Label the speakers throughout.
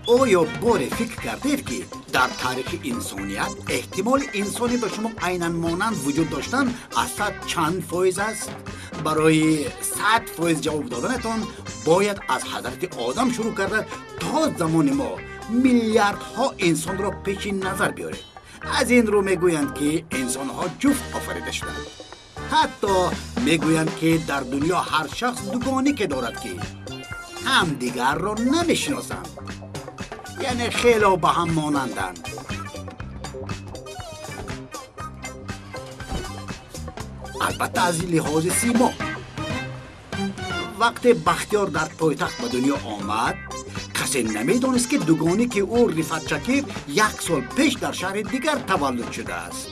Speaker 1: Оё боре фикр кардед, ки дар таърихи инсоният эҳтимоли инсоне ба шумо айнан монанд вуҷуд доштан аз 100 чанд фоиз аст? Барои 100% ҷавоб доданатон бояд аз ҳазрати Одам шурӯъ карда то замони мо миллиардҳо инсонро пеши назар биёред. Аз ин рӯ мегӯянд, ки инсонҳо ҷуфт офарида шуданд. Ҳатто мегӯянд, ки дар дунё ҳар шахс дугонике дорад, ки ҳамдигарро намешиносанд, яъне хело ба ҳам монанданд. Албатта, аз лиҳози симо. Вақте Бахтиёр дар пойтахт ба дунё омад, касе намедонист, ки дугонике ӯ Рифат Шакир як сол пеш дар шаҳри дигар таваллуд шудааст.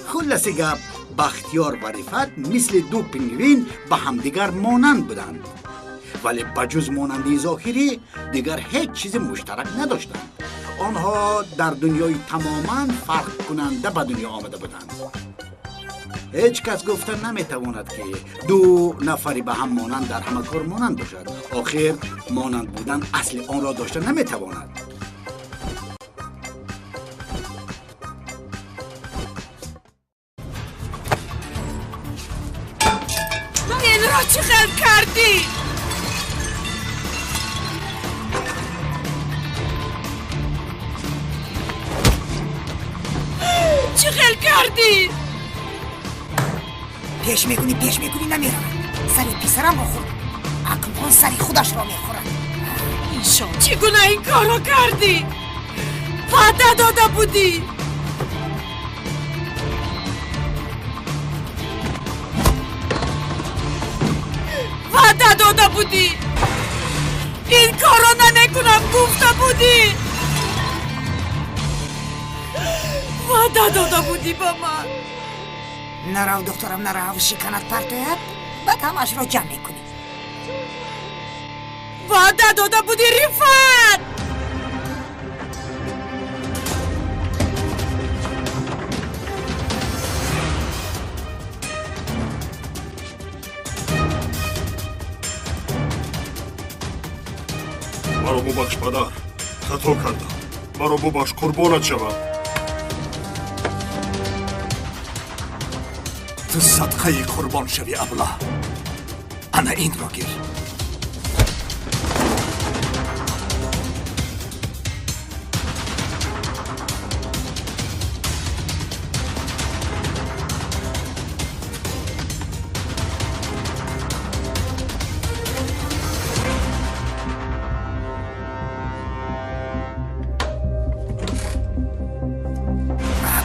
Speaker 1: Хулласи гап, Бахтиёр ва Рифат мисли ду пингвин ба ҳамдигар монанд буданд, вале ба ҷуз монандии зоҳирӣ дигар ҳеҷ чизи муштарак надоштанд. Онҳо дар дунёи тамоман фарқкунанда ба дунё омада буданд. Ҳеҷ кас гуфта наметавонад, ки ду нафари ба ҳам монанд дар ҳама кор монанд бошад. Охир монанд будан асли онро дошта наметавонад.
Speaker 2: Инро чӣ хел кардӣ? Чӣ хел кардӣ?
Speaker 3: Пеш мекунӣ, пеш мекунӣ, намеравад. Сари писарамро хӯрд, акнун сари худашро мехӯрад.
Speaker 2: Иншо, чӣ гуна ин корро кардӣ? Ваъда дода будӣ. Ваъда дода будӣ. Ин корро намекунам гуфта будӣ. Ваъда дода будӣ ба ман.
Speaker 3: Нарав, духтарам, нарав, шиканат партояд, баъд ҳамаашро ҷамъ мекунӣ.
Speaker 2: Ваъда дода будӣ, Рифат!
Speaker 4: Маро бубахш, падар, хато кардам. Маро бубахш, қурбонат шавам.
Speaker 5: Ту садқаи қурбон шави, абла. Ана инро гир.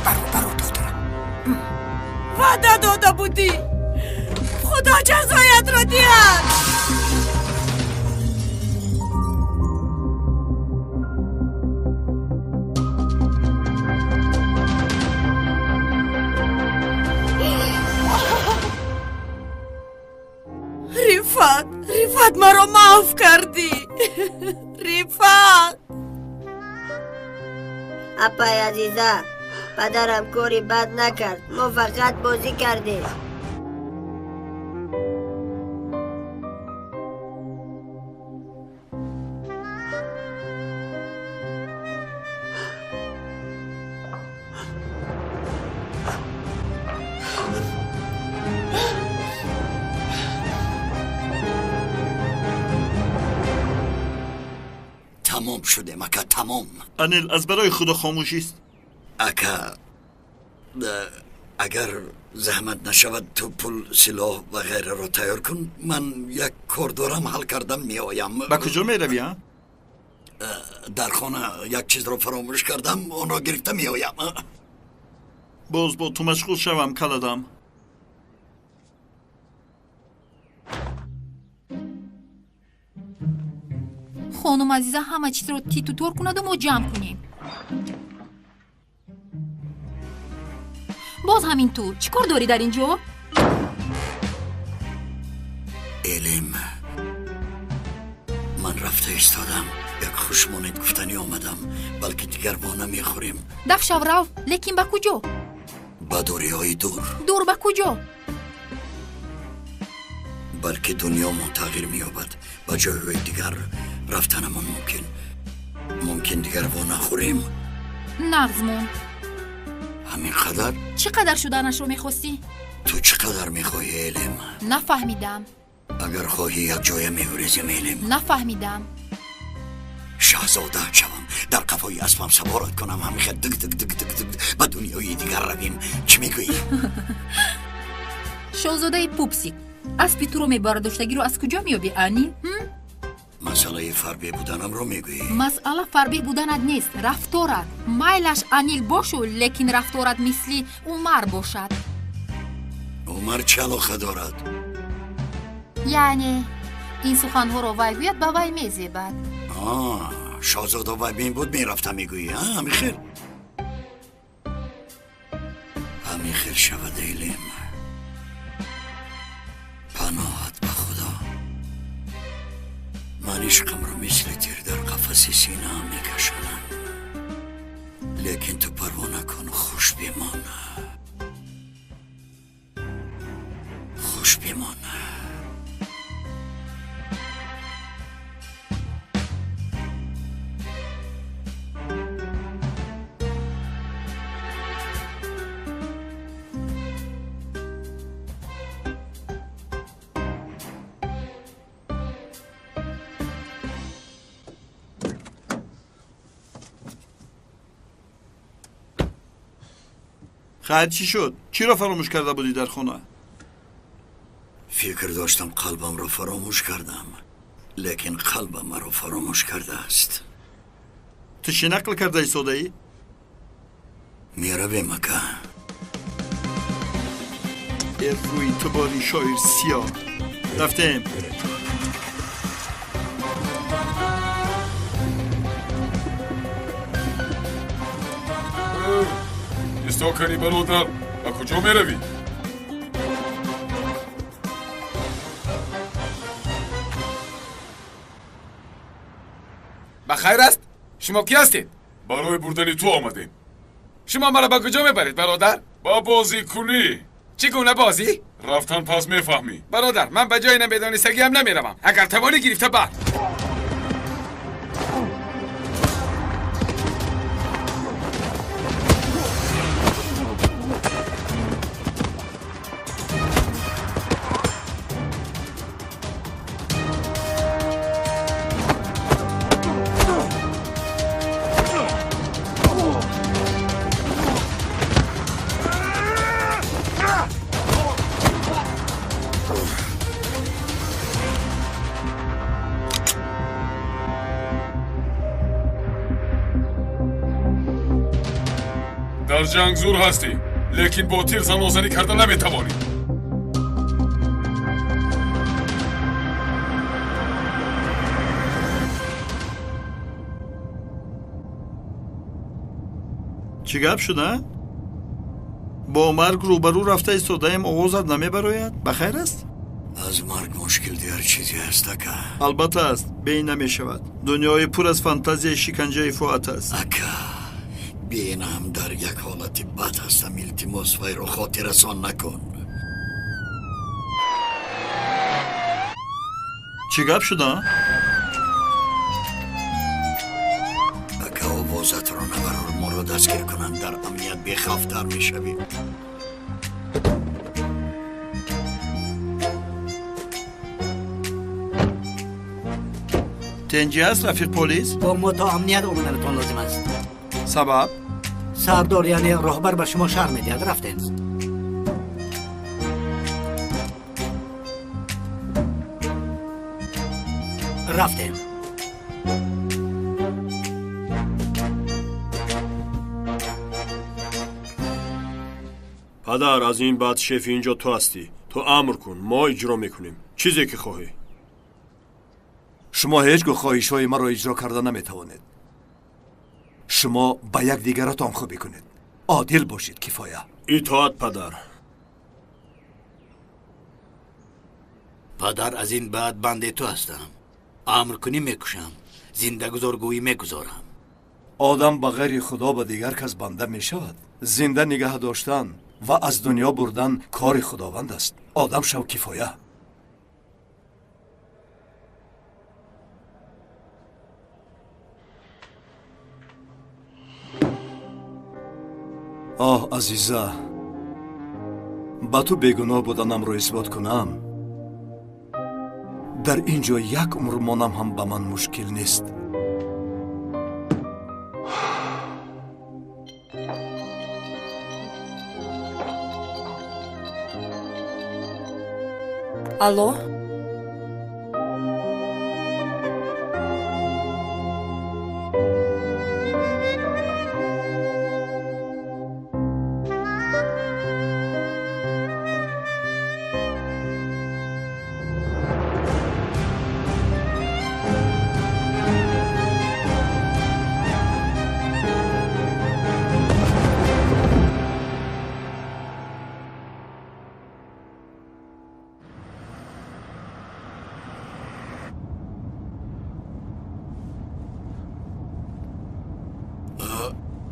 Speaker 3: Баро, баро, духтарам.
Speaker 2: Ваъда дода будӣ. Худо ҷазоятро диҳад. Рифат, Рифат, маро маъф кардӣ. Рифат.
Speaker 6: Апай азиза, падарам кори бад накард, мо фақат бозӣ кардем.
Speaker 5: Тамом шудем, ака, тамом.
Speaker 4: Анил, аз барои худо хомӯшист.
Speaker 5: Ака, агар заҳмат нашавад, ту пул, силоҳ ва ғайраро тайёр кун. Ман як кор дорам, ҳал кардам меоям.
Speaker 4: Ба куҷо меравӣ, а?
Speaker 5: Дар хона як чизро фаромӯш кардам, онро гирифта меоям.
Speaker 4: Боз бо ту машғул шавам, каладам.
Speaker 7: Хонум Азиза ҳама чизро титу тор кунаду мо ҷамъ кунем. Боз ҳамин ту чӣ кор дорӣ дар ин ҷо?
Speaker 5: Элим, ман рафта истодам, як хушмонед гуфтанӣ омадам, балки дигар бо намехӯрем.
Speaker 7: Дафшав, рав, лекин ба куҷо?
Speaker 5: Ба дуриҳои дур.
Speaker 7: Дур ба куҷо?
Speaker 5: Балки дунёмон тағйир меёбад, ба ҷойҳои дигар рафтанамон мумкин. Мумкин дигар во нахӯрем?
Speaker 7: Нағз монд.
Speaker 5: Ҳамин қадар?
Speaker 7: Чӣ қадар шуданашро мехостӣ?
Speaker 5: Ту чӣ қадар мехоҳӣ, Элим?
Speaker 7: Нафаҳмидам.
Speaker 5: Агар хоҳӣ, якҷоя мегурезем, Элим.
Speaker 7: Нафаҳмидам.
Speaker 5: Шаҳзода шавам, дар қафои аспам саворат кунам, ҳамихел диг диг диг диг диг ба дунёи дигар равем. Чӣ мегӯӣ?
Speaker 7: Шоҳзодаи Пупсик, аспи туро мебардоштагиро аз куҷо меёбӣ, Анил?
Speaker 5: Масъалаи фарбеҳ буданамро мегӯӣ?
Speaker 7: Масъала фарбеҳ буданат нест, рафторат. Майлаш Анил бошу, лекин рафторат мисли Умар бошад.
Speaker 5: Умар чӣ алоқа дорад?
Speaker 7: Яъне ин суханҳоро вай гӯяд, ба вай мезебад.
Speaker 5: Шоҳзода вай мебуд, мерафта мегӯӣ, ҳамихел? Ҳамихел шавад, Элим. Паноҳат ба Худо. Ман ишқамро мисли тир дар қафаси синаам мекашонам. Лекин ту парво накун, хуш бимон. Хуш бимон.
Speaker 8: خیر چی شد؟ چی را فراموش کرده بودی در خانه؟
Speaker 5: فکر داشتم قلبم را فراموش کردم، لیکن قلبم مرا فراموش کرده است.
Speaker 8: تو چی نقل کرده ایستاده ای؟
Speaker 5: میرویم اکا.
Speaker 8: روی تو باری شاعر سیاه. رفتیم.
Speaker 4: ایستا کنی برادر، به کجا میروی؟
Speaker 9: بخیر است؟ شما کی هستید؟
Speaker 4: برای بردن تو آمدیم.
Speaker 9: شما مرا به کجا میبرید برادر؟
Speaker 4: با بازی کنی.
Speaker 9: چگونه بازی؟
Speaker 4: رفتن پس میفهمی.
Speaker 9: برادر من به جای نمیدانستگی هم نمیروم. اگر توانی گرفته بر.
Speaker 4: در جنگ زور هستی، لیکن با تیر زنازنی کرده نمیتوانی.
Speaker 8: چی گپ شده؟ با مرگ روبرو رفته ایستاده‌ایم، آوازت نمیبراید؟ بخیر است؟
Speaker 5: از مرگ مشکل دیگر چیزی است اکا؟
Speaker 8: البته است، به این نمیشود. دنیای پر از فانتزی شکنجه فوت است.
Speaker 5: اکا بینم در یک حالت بد هستم، التماس وی را خاطرسان نکن.
Speaker 8: چی گپ شده؟
Speaker 5: اکا آوازت را نبرار، ما را دستگیر کنند، در امنیت بیخوفتر میشویم.
Speaker 8: تنجی است رفیق پلیس؟
Speaker 1: با ما تا امنیت آمدنتان لازم است.
Speaker 8: سبب؟
Speaker 1: سردار یعنی راهبر به شما شهر میدهد. رفتین. رفتیم.
Speaker 4: پدر از این بعد شف اینجا تو هستی. تو امر کن، ما اجرا میکنیم چیزی که خواهی.
Speaker 10: شما هیچگاه خواهش‌های مرا اجرا کرده نمیتوانید. شما با یک دیگرتان خوبی کنید. عادل باشید کفایه.
Speaker 4: اطاعت پدر.
Speaker 1: پدر از این بعد بنده تو هستم. امر کنی میکشم، زنده گذارگویی میگذارم.
Speaker 10: آدم به غیر خدا به دیگر کس بنده میشود. زنده نگه داشتن و از دنیا بردن کار خداوند است. آدم شو کفایه. Оҳ, азиза, ба ту бегуноҳ буданамро исбот кунам, дар ин ҷо як умр монам ҳам ба ман мушкил нест.
Speaker 2: Алло?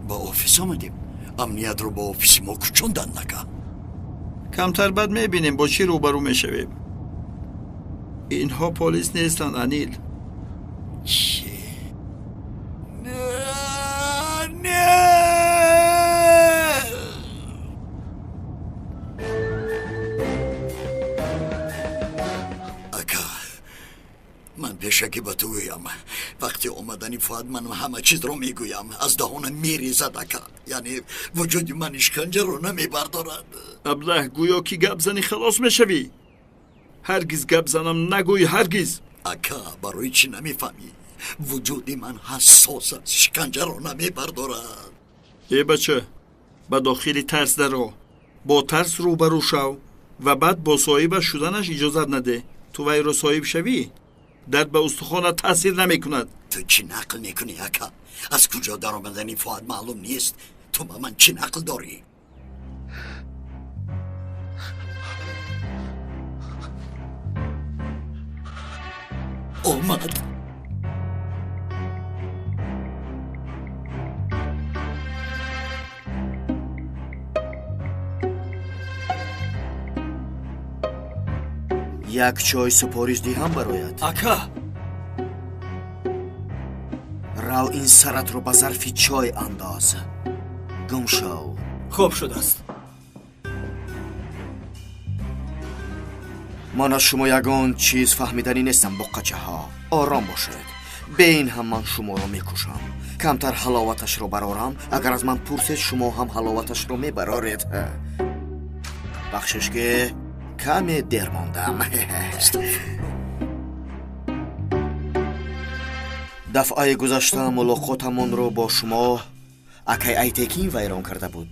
Speaker 5: Ба офис омадем. Амниятро ба офиси мо кӯчондан нака.
Speaker 8: Камтар баъд мебинем, бо чӣ рӯбарӯ мешавем. Инҳо полис нестанд, Анил.
Speaker 5: Чӣ? Ака, ман пешакӣ ба ту гӯям, вақти омадани Фуад ман ҳама чизро мегӯям. Аз даҳонам мерезад, ака. Яъне вуҷуди ман ишканҷаро намебардорад.
Speaker 8: Аблаҳ, гӯё ки гап занӣ халос мешавӣ. Ҳаргиз гап занам нагӯй, ҳаргиз.
Speaker 5: Ака, барои чӣ намефаҳмӣ? Вуҷуди ман ҳассос аст, шиканҷаро намебардорад.
Speaker 8: Э бача, ба дохили тарс даро, бо тарс рӯбарӯ шав ва баъд бо соҳибаш шуданаш иҷозат наде. Ту вайро соҳиб шавӣ, дард ба устухонат таъсир намекунад.
Speaker 5: Ту чӣ нақл мекунӣ, ака? Аз куҷо даромадани Фуад маълум нест. Ту ба ман чӣ нақл дорӣ? Омад.
Speaker 11: Як чой супориш диҳам барояд.
Speaker 10: Ака,
Speaker 11: рав ин саратро ба зарфи чой андоз. Гум шав.
Speaker 10: Хоб шудааст.
Speaker 11: Ман аз шумо ягон чиз фаҳмиданӣ нестам, буққачаҳо. Ором бошед. Бе ин ҳам ман шуморо мекушам. Камтар ҳаловаташро барорам. Агар аз ман пурсед, шумо ҳам ҳаловаташро мебароред. Бахшиш ки каме дер мондам. Дафъаи гузашта мулоқотамонро бо шумо акай Айтекин вайрон карда буд.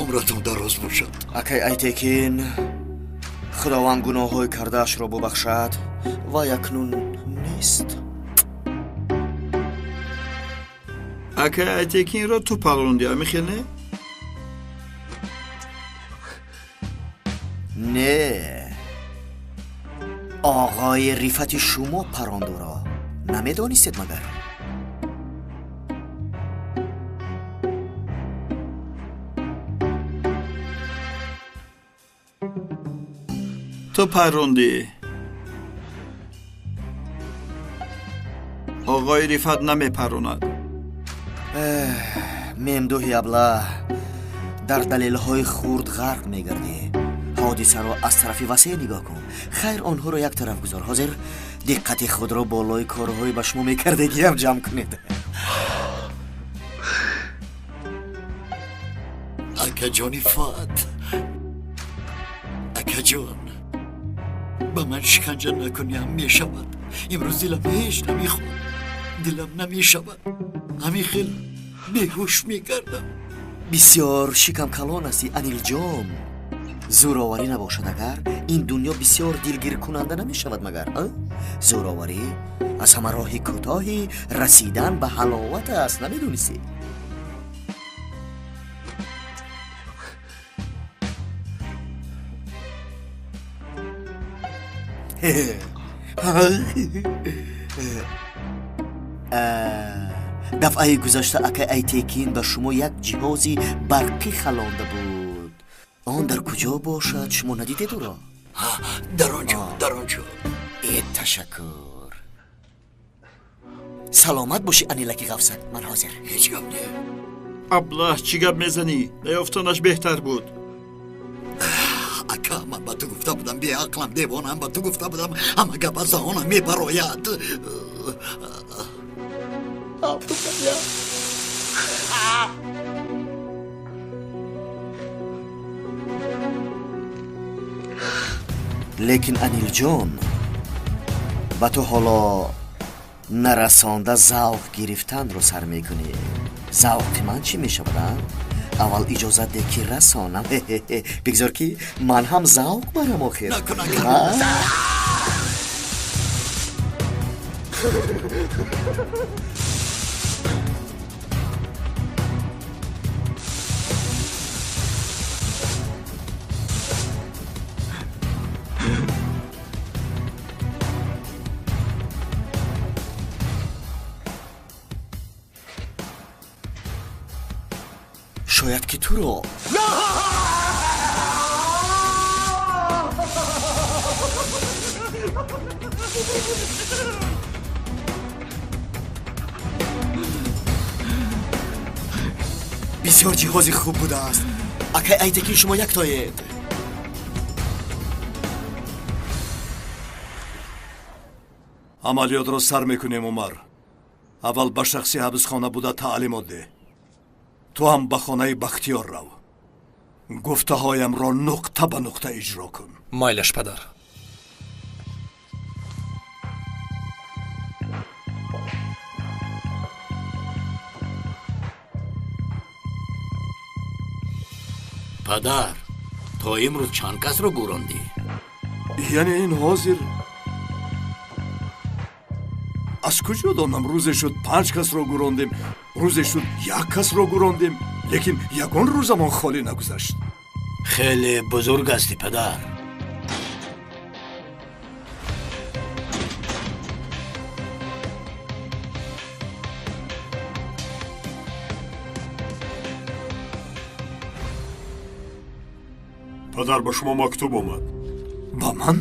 Speaker 5: Умратон дароз бошад.
Speaker 11: Акай Айтекин, худованд гуноҳҳои кардаашро бубахшад, ва акнун нест.
Speaker 8: Акай Айтекинро ту паронди, амихел не?
Speaker 11: Не, оғои Рифати шумо паронд ӯро. Намедонистед магар?
Speaker 8: Ту парондӣ. Оғои Рифат намепаронад.
Speaker 11: Мемдуҳи аблаҳ, дар далелҳои хурд ғарқ мегардӣ. Ҳодисаро аз тарафи васеъ нигоҳ кун. Хайр, онҳоро як тараф гузор. Ҳозир диққати худро болои корҳои ба шумо мекардагиам ҷамъ кунед.
Speaker 5: Акаҷони Фуад, акаҷон, ба ман шиканҷа накунӣ ҳам мешавад. Имрӯз дилам ҳеҷ намехоҳад, дилам намешавад. Ҳамин хел беҳуш мегардам.
Speaker 11: Бисёр шикамкалон ҳастӣ, Анилҷон. Зӯроварӣ набошад агар, ин дунё бисёр дилгиркунанда намешавад магар? Зӯроварӣ аз ҳама роҳи кӯтоҳи расидан ба ҳаловат аст, намедонистӣ? Дафъаи гузашта акай Айтекин ба шумо як ҷиҳози барқӣ халонда буд. Он дар куҷо бошад, шумо надидед ӯро?
Speaker 5: Дар он ҷо, дар он ҷо.
Speaker 11: Э, ташаккур. Саломат бошӣ, Анилаки Ғафсак. Ман ҳозир.
Speaker 5: Ҳеҷ гап не.
Speaker 8: Аблаҳ, чӣ гап мезанӣ? Наёфтанаш беҳтар буд.
Speaker 5: Ака, ман ба ту гуфта будам, беақлам, девонам, ба ту гуфта будам, ҳама гап аз даҳонам мебарояд.
Speaker 11: Лекин Анилҷон, ба ту ҳоло нарасонда завқ гирифтанро сар мекунӣ. Завқи ман чӣ мешавад, а? Аввал иҷозат деҳ, ки расонам. Бигзор, ки ман ҳам завқ барам охир.
Speaker 5: Накун, ака.
Speaker 11: Шояд ки туро бисёр ҷиҳози хуб будааст. Акай Айтакин, шумо яктоед.
Speaker 10: Амалиётро сар мекунем, Умар. Аввал ба шахси ҳабсхона буда таълимот деҳ. Ту ҳам ба хонаи Бахтиёр рав. Гуфтаҳоямро нуқта ба нуқта иҷро кун.
Speaker 12: Майлаш, падар.
Speaker 13: Падар, то имрӯз чанд касро гӯрондӣ?
Speaker 10: Яъне ин ҳозир аз куҷо донам? Рӯзе шуд 5 касро гӯрондем, рӯзе шуд 1 касро гӯрондем, лекин ягон рӯзамон холӣ нагузашт.
Speaker 13: Хеле бузург ҳастӣ, падар.
Speaker 4: Падар, ба шумо мактуб омад.
Speaker 10: Ба ман?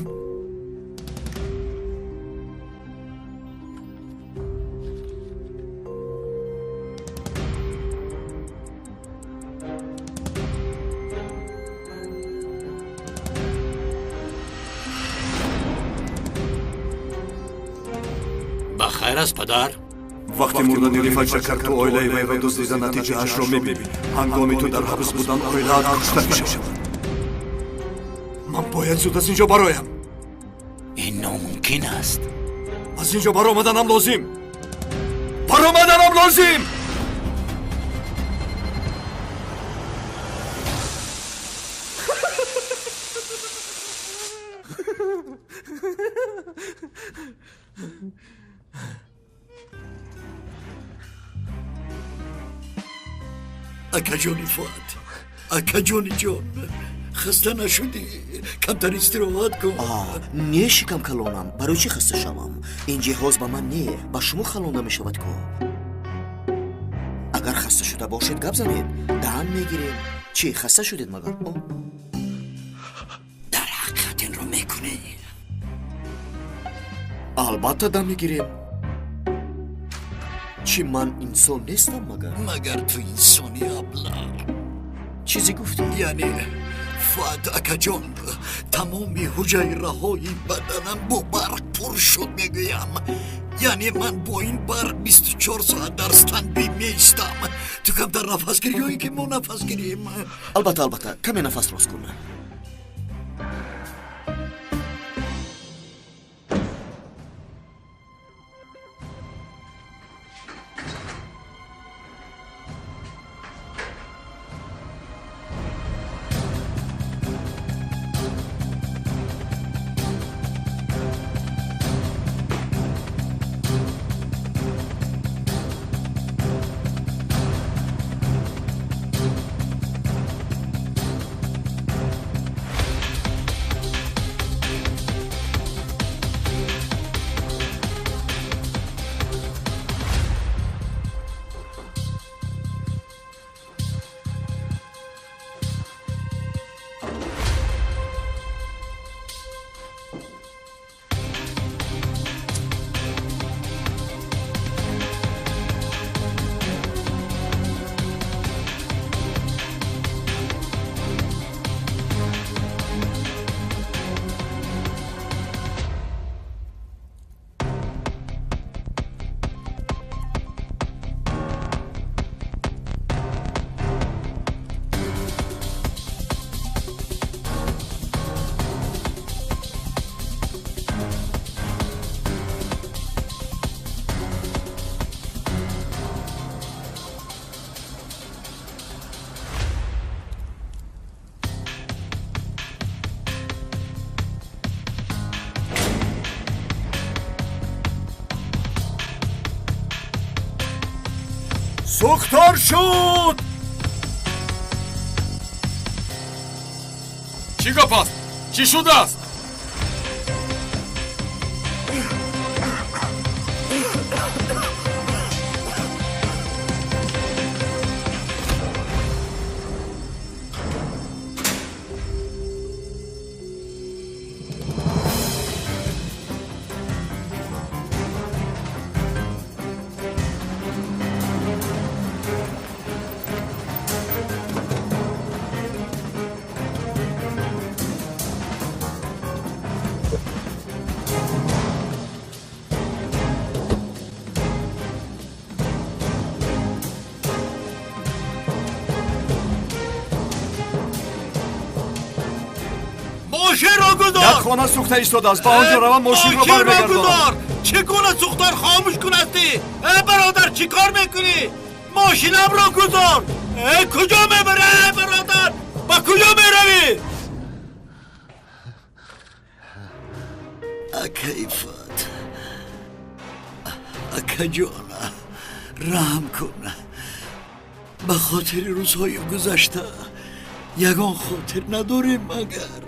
Speaker 13: Ба хайр аст, падар?
Speaker 10: Вақти мурдани Рифат Шакар ту оилаи вайро дуздида натиҷаашро мебинӣ. Ҳангоми ту дар ҳабс будан оилаат кушта мешавад. Ман бояд зуд аз инҷо бароям.
Speaker 13: Ин номумкин аст.
Speaker 10: Аз инҷо баромаданам лозим. Баромаданам лозим.
Speaker 5: Акаҷони Фуат, акаҷони ҷон, хаста нашудӣ? Камтар истироҳат кун.
Speaker 11: Не, шикам калонам, барои чӣ хаста шавам? Ин ҷиҳоз ба ман не, ба шумо халонда мешавад ку. Агар хаста шуда бошед, гап занед, дам мегирем. Чӣ, хаста шудед магар?
Speaker 5: Дар ҳақиқат инро мекунӣ?
Speaker 11: Албатта дам мегирем. Чӣ, ман инсон нестам магар?
Speaker 5: Магар ту инсони, аблаҳ?
Speaker 11: Чизе гуфтӣ?
Speaker 5: Яъне Фуат акаҷон, тамоми ҳуҷайраҳои баданам бо барқ пур шуд, мегӯям. Яъне ман бо ин барқ 24 соат дар станби меистам. Ту камтар нафас гирӣ ё ин ки мо нафас гирем?
Speaker 11: Албатта, албатта, каме нафас рост кун.
Speaker 10: Сӯхтор шуд!
Speaker 9: Чӣ гап аст? Чӣ шудааст?
Speaker 10: Як хона сӯхта истодааст, ба он ҷо равам, мошинро бармегардонам.
Speaker 1: Чӣ гуна сӯхтор хомӯш кунасти? Э бародар, чӣ кор мекунӣ? Мошинамро гузор! Э куҷо мебарӣ, э бародар? Ба куҷо меравӣ?
Speaker 5: Акаи Фуат, акаҷона, раҳм кун. Ба хотири рӯзҳои гузашта ягон хотир надорем магар.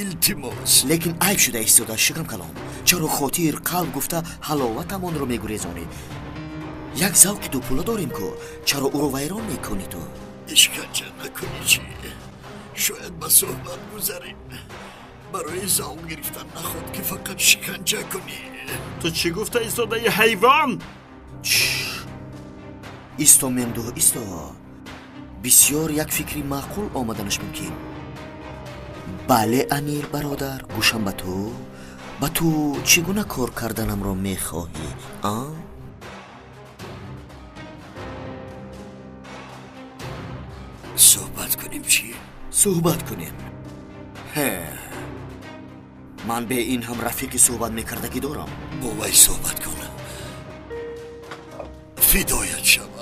Speaker 5: Илтимос.
Speaker 11: Лекин айб шуда истода, шикрам калом. Чаро хотир, қалб гуфта ҳаловатамонро мегурезонӣ? Як завқи дупула дорем ку, чаро ӯро вайрон мекунӣ ту?
Speaker 5: Ишканҷа накунӣ чӣ? Шояд ба суҳбат гузарем. Барои завқ гирифтан наход ки фақат шиканҷа кунӣ.
Speaker 8: Ту чӣ гуфта истодаи, ҳайвон?
Speaker 11: Исто, Мемдуҳ, исто. Бисёр як фикри маъқул омаданаш мумкин. Бале, Анил бародар, гӯшам ба ту. Ба ту чӣ гуна кор карданамро мехоҳӣ, а?
Speaker 5: Суҳбат кунем чӣ?
Speaker 11: Суҳбат кунем. Ҳе. Ман бе ин ҳам рафиқи суҳбат мекардагӣ дорам.
Speaker 5: Бо вай суҳбат кун. Фидоят шавам.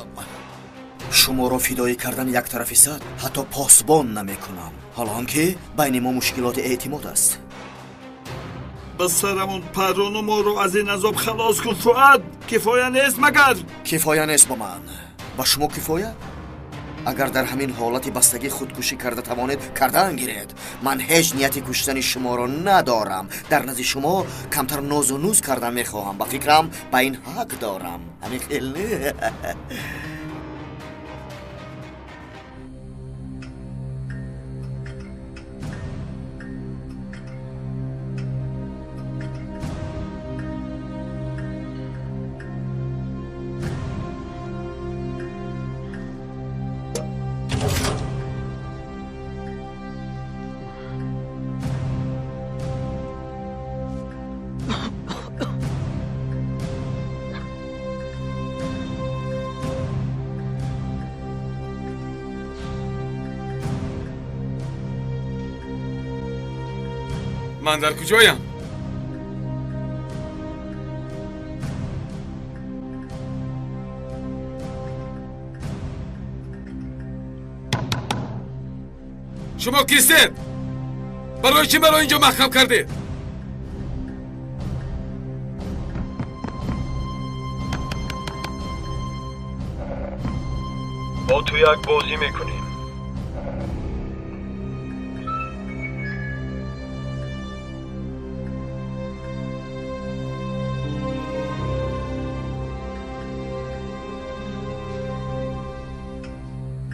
Speaker 11: Шуморо фидоӣ кардан як тарафи сад, ҳатто посбон намекунам. Ҳоло ҳам ки байни мо мушкилоти эътимод аст.
Speaker 8: Ба сарамон паррону моро аз ин азоб халос кун, Фуад. Кифоя нест магар?
Speaker 11: Кифоя нест ба ман. Ба шумо кифоя? Агар дар ҳамин ҳолати бастагӣ худкушӣ карда тавонед, кардан гиред. Ман ҳеҷ нияти куштани шуморо надорам. Дар назди шумо камтар нозу нуз кардан мехоҳам. Ба фикрам, ба ин ҳақ дорам. Ҳамин хел не?
Speaker 9: Ман дар куҷоям? Шумо кистед? Барои чӣ маро инҷо маҳкам кардед?
Speaker 12: Бо ту як бозӣ мекунем.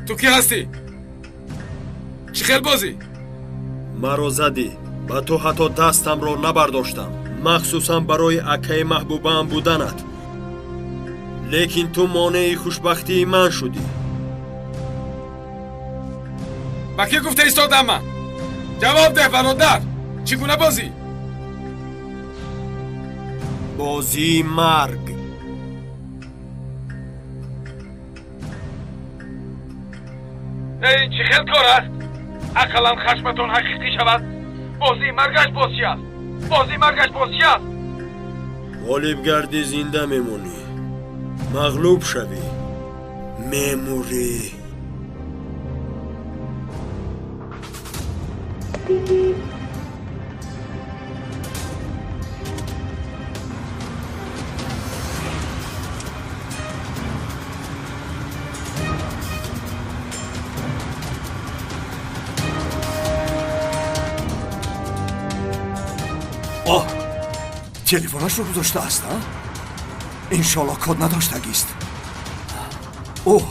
Speaker 9: Ту кӣ ҳастӣ? Чӣ хел бозӣ?
Speaker 12: Маро задӣ, ба ту ҳатто дастамро набардоштам, махсусан барои акаи маҳбубаам буданат. Лекин ту монеи хушбахтии ман шудӣ.
Speaker 9: Ба кӣ гуфта истодам ман? Ҷавоб деҳ, бародар! Чӣ гуна бозӣ?
Speaker 12: Бозии марг.
Speaker 9: Ин чӣ хел кор аст? Ақаллан хашматон ҳақиқӣ шавад. Бозии маргаш боз чи аст? Бозии маргаш боз чи аст?
Speaker 12: Ғолиб гардӣ, зинда мемонӣ. Мағлуб шавӣ, мемурӣ.
Speaker 10: Телефонашро гузоштааст, а? Иншолло код надоштагист. Оҳ,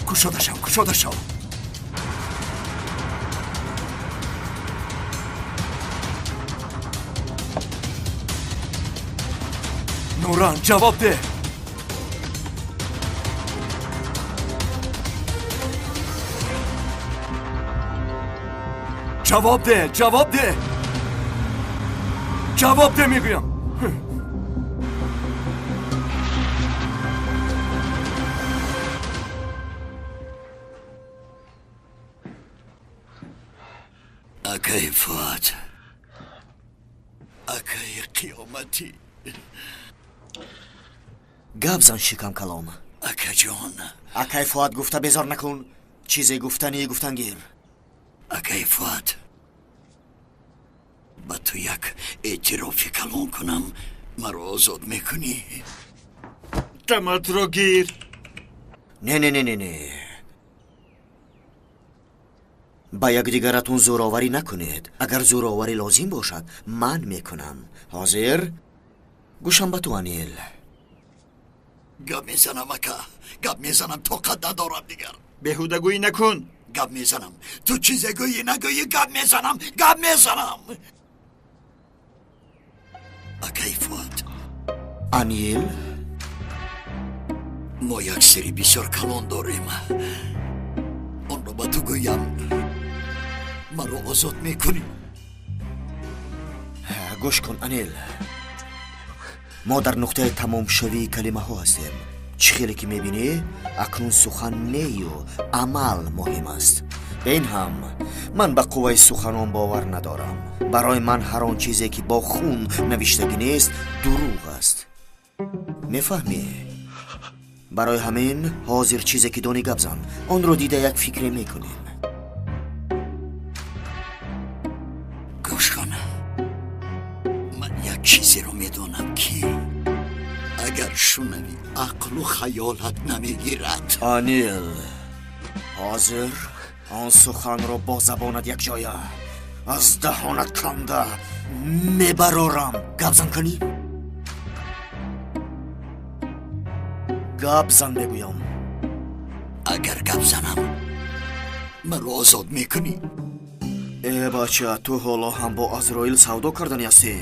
Speaker 10: кушода шав, кушода шав. Нуран, ҷавоб деҳ. Ҷавоб деҳ, ҷавоб деҳ, ҷавоб деҳ мегӯям.
Speaker 5: Акаи Фуат, акаи қиёматӣ.
Speaker 11: Гап зан, шикам калом.
Speaker 5: Акаҷон.
Speaker 11: Акай Фуат гуфта безор накун. Чизе гуфтанӣ гуфтан гир.
Speaker 5: Акаи Фуат, ба ту як эътирофи калон кунам, маро озод мекунӣ?
Speaker 8: Даматро гир.
Speaker 11: Не, не, не, не, не, ба якдигаратон зӯроварӣ накунед. Агар зӯроварӣ лозим бошад, ман мекунам. Ҳозир гӯшам ба ту, Анил.
Speaker 5: Гап мезанам, ака, гап мезанам, тоқат надорам дигар.
Speaker 8: Беҳудагӯӣ накун.
Speaker 5: Гап мезанам, ту чизе гӯӣ нагӯӣ, гап мезанам, гап мезанам. Акаи Фуат.
Speaker 11: Анил.
Speaker 5: Мо як сирри бисёр калон дорем. Онро ба ту гӯям, маро озод мекунӣ?
Speaker 11: Гӯш кун, Анил, мо дар нуқтаи тамомшавии калимаҳо ҳастем. Чӣ хеле ки мебинӣ, акнун сухан нею амал муҳим аст. Ба ин ҳам ман ба қувваи суханон бовар надорам. Барои ман ҳар он чизе ки бо хун навиштагӣ нест, дурӯғ аст. Мефаҳмӣ? Барои ҳамин ҳозир чизе ки донӣ гап зан. Онро дида як фикре мекунем.
Speaker 5: Гӯш кун, ман як чизеро медонам, ки агар шунавӣ, ақлу хаёлат намегирад.
Speaker 11: Анил, ҳозир он суханро бо забонат якҷоя аз даҳонат канда мебарорам. Гап зан, кунӣ? Гап зан мегӯям.
Speaker 5: Агар гап занам, маро озод мекунӣ?
Speaker 11: Э бача, ту ҳоло ҳам бо Азроил савдо кардани ҳастӣ?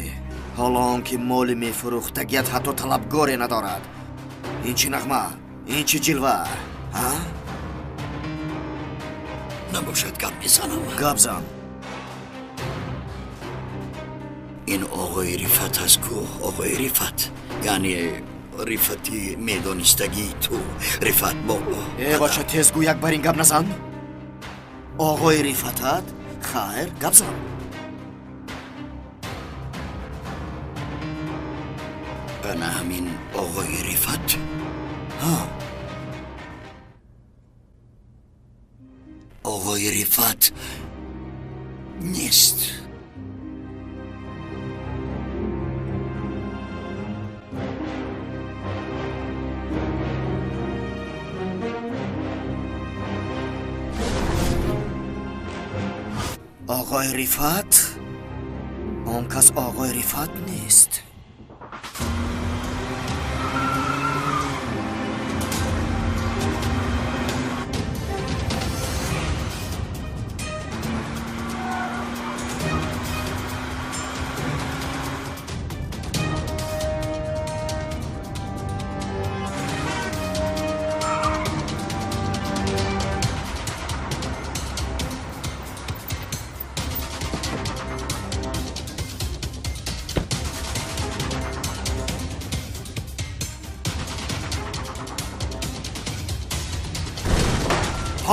Speaker 11: Ҳоло он ки моли мефурӯхтагият ҳатто талабгоре надорад. Ин чӣ нағма, ин чӣ ҷилва, а?
Speaker 5: Набошад, гап мезанам.
Speaker 11: Гап зан.
Speaker 5: Ин оғои Рифат аст ку, оғои Рифат, яъне Рифати медонистагии ту, Рифат бобо.
Speaker 11: Э бача, тез гӯ, як бар ин гап назан. Оғои Рифатат? Хайр, гап зан.
Speaker 5: Ана ҳамин оғои Рифат.
Speaker 11: Ҳа.
Speaker 5: Оғои Рифат нест.
Speaker 11: Оғои Рифат? Он кас оғои Рифат нест.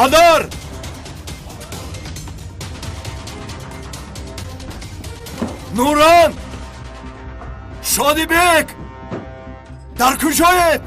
Speaker 10: Падар! Нуран! Шодибек! Дар куҷоед?